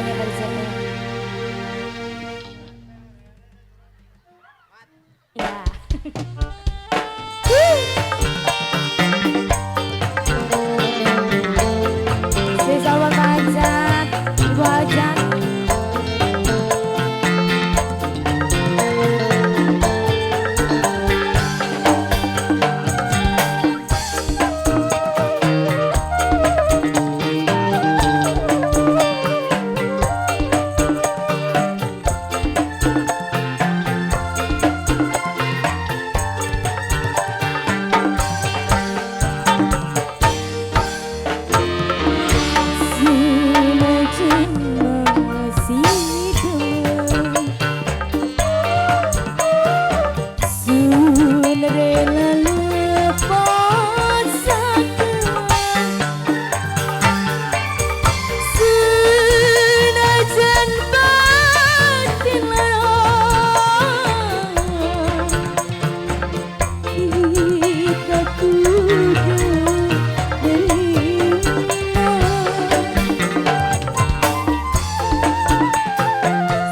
Putranya RZM. Ya. Spesial buat Pak Hajat, Ibu Hajat.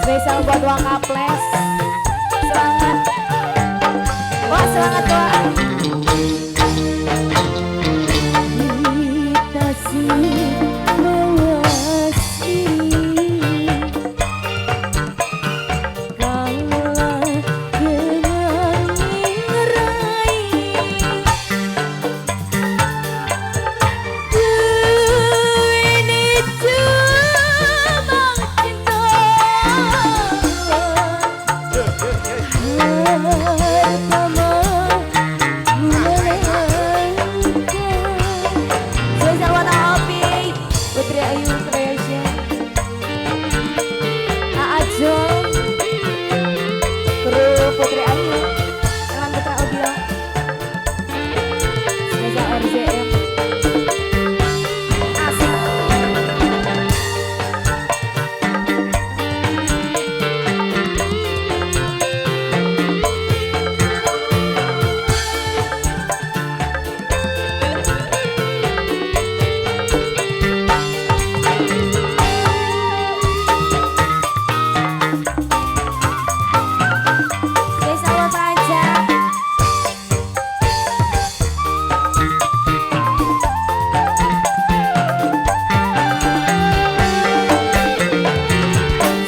Spesial buat Wakaples. Semangat. Wah, semangat Wak. Kita sih mewasi kalah dengan ngerai. Ini cuma cinta. Spesial buat Opi, Putri Ayu Creation, Aa Jong, kru Putri Ayu, Elang Putra Audio, spesial RZM. Asik. Spesial buat Pak Hajat.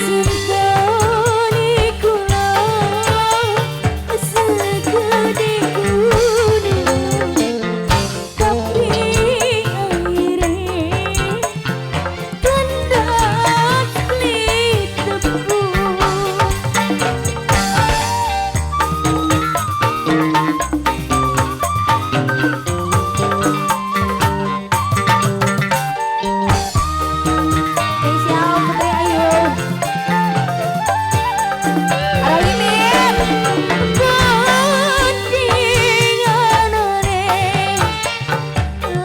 Cintane kula segede gunung, tapi aire kandas beli tebu. Spesial Putri Ayu. Ada limit. Bandinganane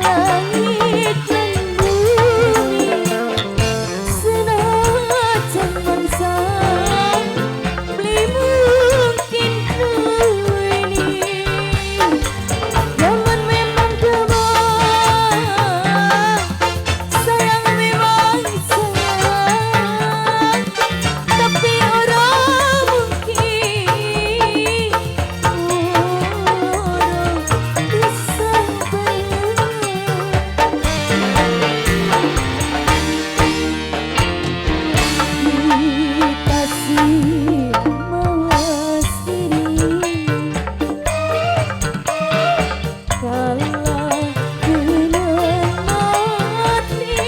langit lan bumi, senajan mangsa beli mungkin ini. Zaman memang kemang, sayang memang sayang, tapi orang mungkin orang bisa kita sih mawas diri kalah dengan materi.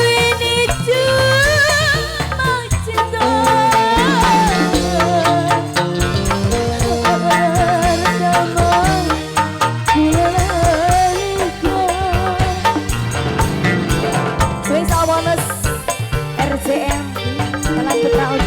Ini cuma cinta pertama kula. Spesial bonus RZM Elang Putra Audio.